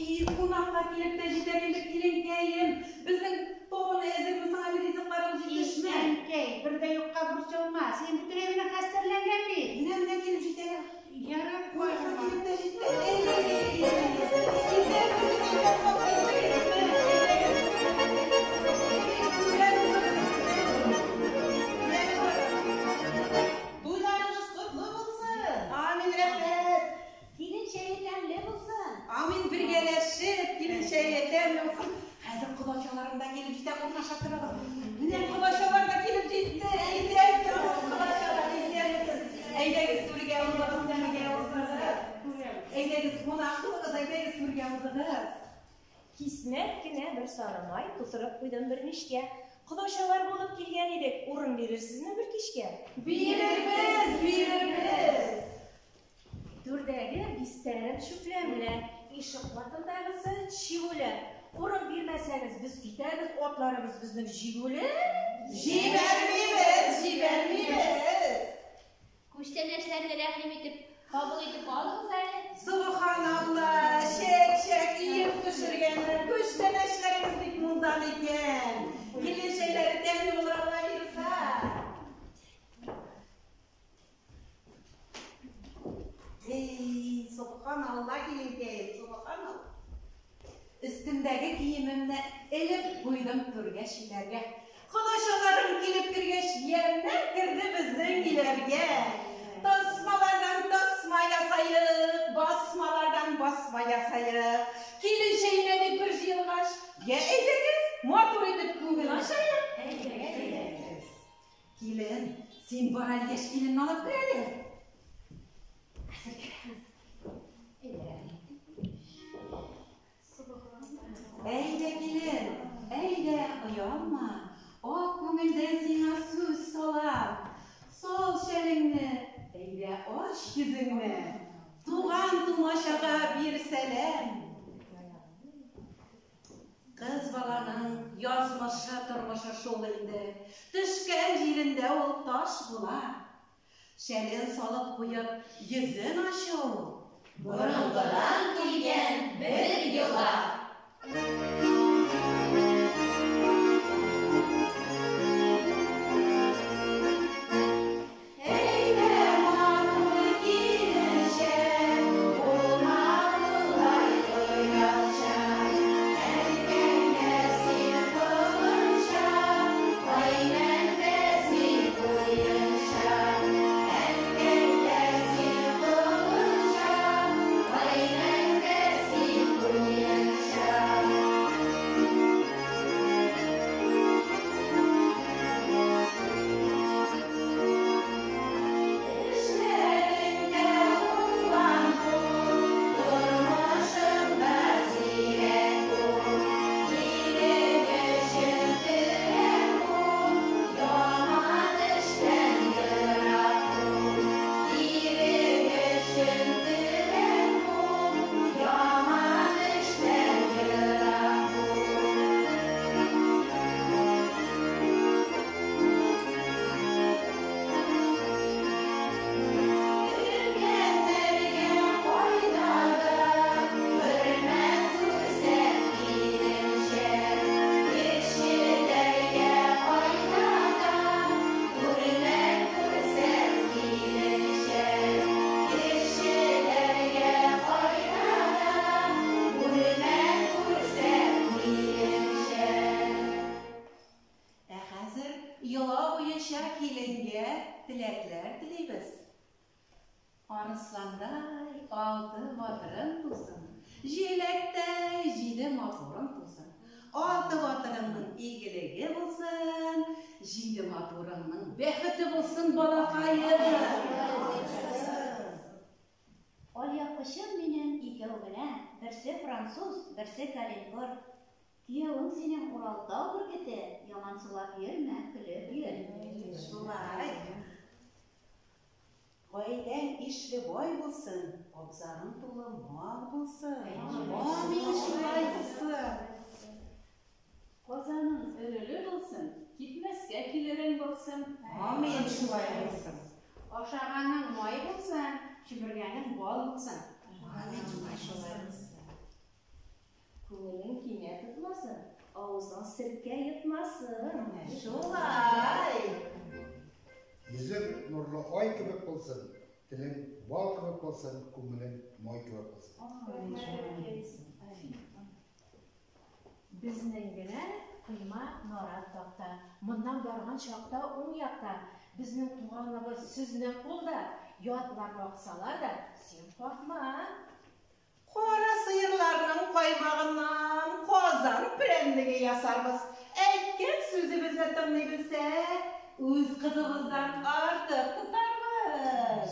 Әй, кунаклар килеп тә җитәр инде, киленкәем. Безнең табын әзерме соң әле, ризыкларыбыз җитешме? Әнкәй, бер дә юкка борчылма. Син бөтен әйберең хәстәрләнгән бит. Менә, менә килеп җитәләр. Ярар, Кунаклар кайгырма. килеп тә җитте. Әй, әй, исәнмесез, исәнмесез, исән-сау килдегезме? Әйдәгез. Түргә узыгыз, түргә узыгыз. Туйларыгыз котлы булсын! Амин, рәхмәт. Килен чәе тәмле булсын. Амин, бергәләшеп, килен чәе тәмле булсын. Хәзер кодачаларым да килеп җитә, урнаша торыгыз. Менә кодачалар да килеп җитте. Исәнмесез, кодачалар, исәнмесез. Әйдәгез түргә узыгыз, түргә узыгыз. Әйдәгез, кунак булыгыз, әйдәгез түргә узыгыз. Кисмәк кенә бер сары май тутырып куйдым бер мичкә. Кодачалар булып килгән идек, урын бирерсезме бер кичкә? Бирербез, бирербез. Түрдәге бистәрен чүпләмле, ишек катындагысы чигүле. Урын бирмәсәгез, без китәбез, атларыбыз безнең җигүле. Җибәрмибез, җибәрмибез. Күчтәнәчләрне рәхим итеп, кабул итеп алыгыз әле. Субханалла, чәк-чәк иеп пешергәннәр, күчтәнәчләрегез бик мулдан икән. Килен чәйләре тәмле булыр, Алла бирса. Эй, субханалла, киленкәем, субханалла. Өстемдәге киемемне элеп куйдым түргә чиләргә. Кодачаларым килеп кергәч, ямьнәр керде безнең өйләргә. Тасмалардан тасма ясаек, басмалардан басма ясаек. Килен чәенә дип бер җыелгач, я әйдәгез, матур итеп күңел ачаек. Әйдәгез. Килен, син бар әле яшь киленне алып кер әле. Хәзер керәбез. Әйдә, килен, әйдә, оялма. Ак күңелдән сиңа сүз салам. Сал шәлеңне, әйдә, ач йөзеңне. Туган тумачага бир сәлам. Кыз баланың язмышы, тормышы шул инде. Төшкән җирендә ул таш була. Шәлен салып куеп, йөзен ачу. Борынгыдан килгән бер йола. Әйдә, матур киленчәк, булма болай оялчан. Әнкәңә син колынчак, кайнәңдә син куенчак. Әнкәңә син колынчак, кайнәңдә син куенчак. Эшләреңдә уңган бул, тормышыңда зирәк бул. Ирең өчен терәк бул, яман эштән ерак бул. Ирең өчен терәк бул, яман эштән ерак бул. Өлкәннәргә кайда да хөрмәт күрсәт, киленчәк. Кешеләргә кайда да үрнәк күрсәт, киленчәк. Кешеләргә кайда да үрнәк күрсәт, киленчәк. Ә хәзер йола буенча киленгә теләкләр телибез. Арысландай алты батырың тусын, җиләктәй җиде матурың тусын. Алты батырыңның игелеге булсын, җиде матурыңның бәхете булсын, балакаем. Алъяпкычым минем икәү генә, берсе француз, берсе калинкор. Киявең синең Уралтау бөркете, ямансулап йөрмә, көлеп йөр. Шулай. Гаиләң ишле бай булсын, абзарың тулы мал булсын. Амин, шулай булсын. Казаның өреле булсын, китмәскә килерең булсын. Амин, шулай булсын. Ашаганың май булсын, чөмергәнең бал булсын. Амин, шулай булсын. Авызың серкә йотмасын. Шулай. Йөзең нурлы ай кебек булсын, телең бал кебек булсын, күңелең май кебек булсын. Безнең генә койма нарат такта. Моннан барган чакта уң якта. Безнең туганыбыз сезнең кулда. Ятлар каксалар да, син какма. Кара сыерларның каймагыннан Казан прәннеге ясарбыз. Әйткән сүзебезне тыңлый белсә, үз кызыбыздан артык тотарбыз.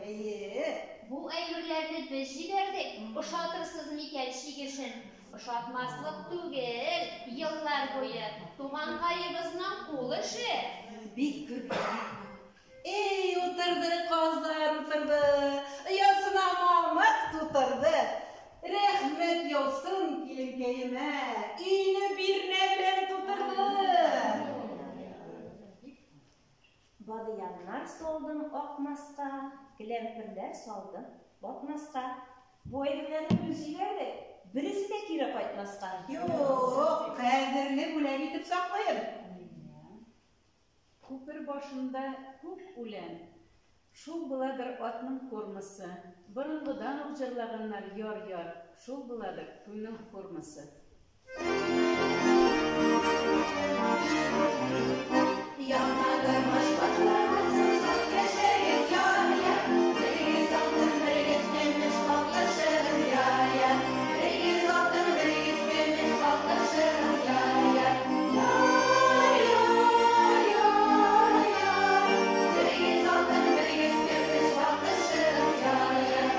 Әйе. Бу әйберләрне без җибәрдек. Ошатырсыз микән чигешен? Ошатмаслык түгел, еллар буе туганкаебызның кул эше. Бик күп. Эй, утырды, казлар утырды. Оясына мамык тутырды. Рәхмәт яусын киленкәемә. Өйне бирнә белән тутырды. Бадыяннар салдым акмаска, келәмперләр салдым батмаска. Бу әйберләрне без җибәрдек, бересе дә кире кайтмаска. Юк, кадерле бүләк итеп саклыйм. Күпер башында күк үлән. Шул буладыр атның кормасы. Борынгыдан ук җырлаганнар яр-яр. Шул буладыр туйның формасы. Яңа тормыш башлансын, шат яшәгез, яр-яр. Берегез алтын, берегез көмеш, шатлашыгыз, яр-яр. Берегез алтын, берегез көмеш, шатлашыгыз, яр-яр. Яр-яр, яр-яр. Берегез алтын, берегез көмеш, шатлашыгыз, яр-яр.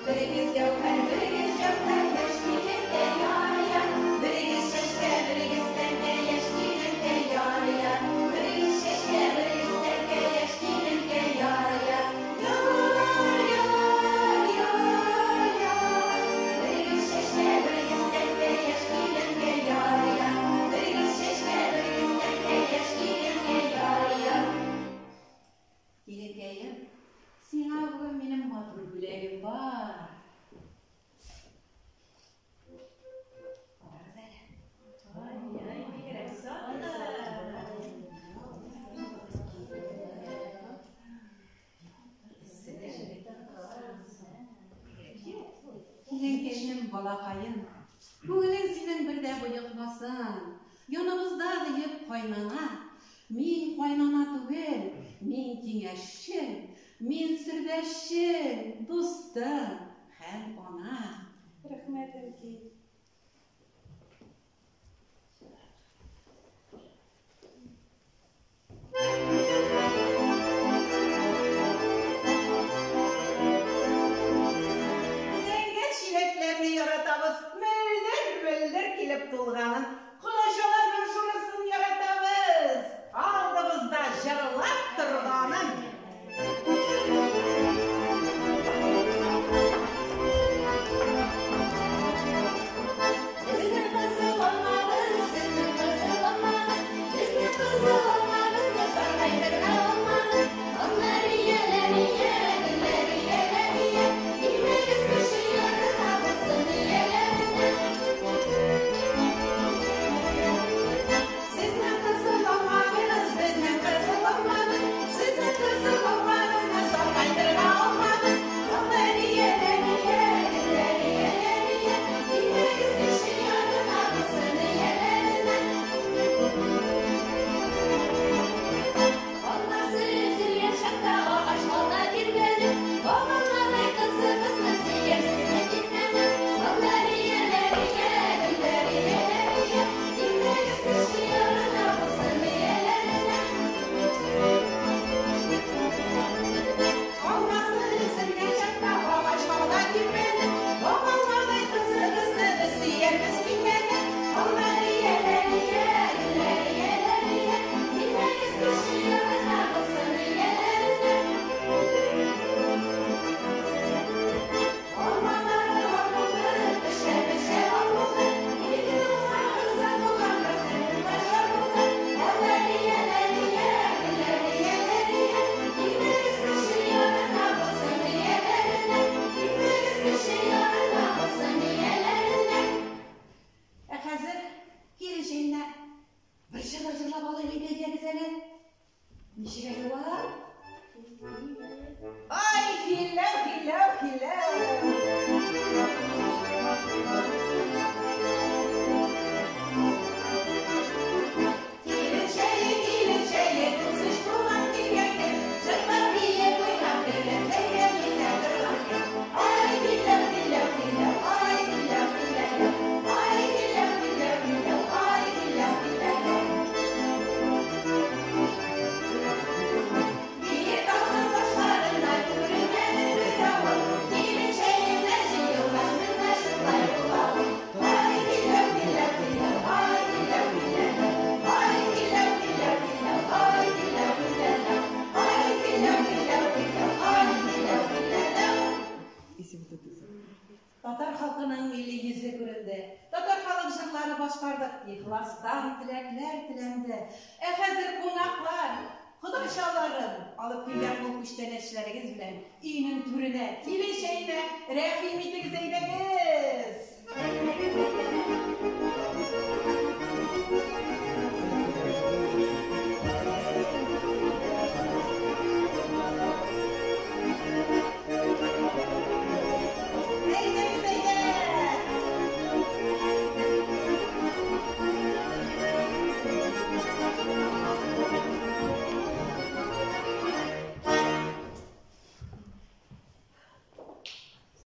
Берегез гәүһәр, берегез җәүһәр, яшь киленкә, яр-яр. Берегез чәчкә, берегез тәңкә, яшь киленкә, яр-яр. Берегез чәчкә, берегез тәңкә, яшь киленкә, яр-яр. Яр-яр, яр-яр. Берегез чәчкә, берегез тәңкә, яшь киленкә, яр-яр. Берегез чәчкә, берегез тәңкә, яшь киленкә, яр-яр. Киленкәем, сиңа бүген минем матур бүләгем бар. Карагыз әле. Ай, бигрәк затлы. Киленкәем, балакаем, күңелең синең бер дә боекмасын. Яныбызда диеп кайнана. Мин кайнана түгел, мин киңәшчең, мин сердәшчең, дустың һәм ана. Рәхмәт, әнки. Зәңгәр чиләкләрне яратабыз, мөлдер-мөлдер килеп тулганын. Колачаларның шунысын яратабыз, алдыбызда җырлап торганын. Безнең кызыл алмабыз, сезнең кызыл алмагыз, безнең кызыл алмабызны саргаймагыз. халкының милли йөзе күренде. Татар халык җырлары башкардык, ихластан теләкләр теләнде. Ә хәзер кунаклар, кодачаларым, алып килгән бу күчтәнәчләрегез белән өйнең түренә, килен чәенә рәхим итегез, әйдәгез!